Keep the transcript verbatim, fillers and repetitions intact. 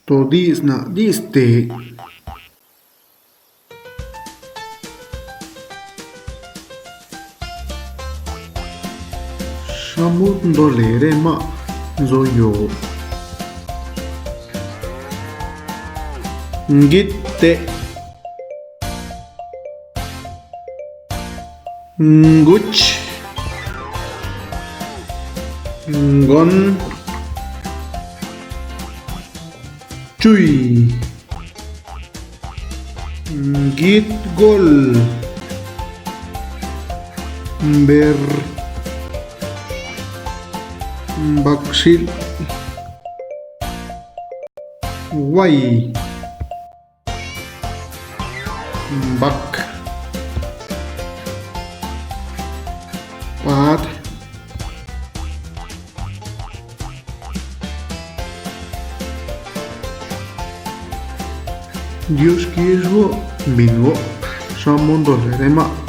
To diidx naa diꞌ stee. Xa mundo lere maꞌ nzoyoo. Nguiteꞌ. Nguch. Ngon. Chuy. Nguit gol. Mber. Mbacxhil. Guay. Mbac. Pad. Diuxquí xuoꞌ, binnuoꞌ. Xa mundo lere maꞌ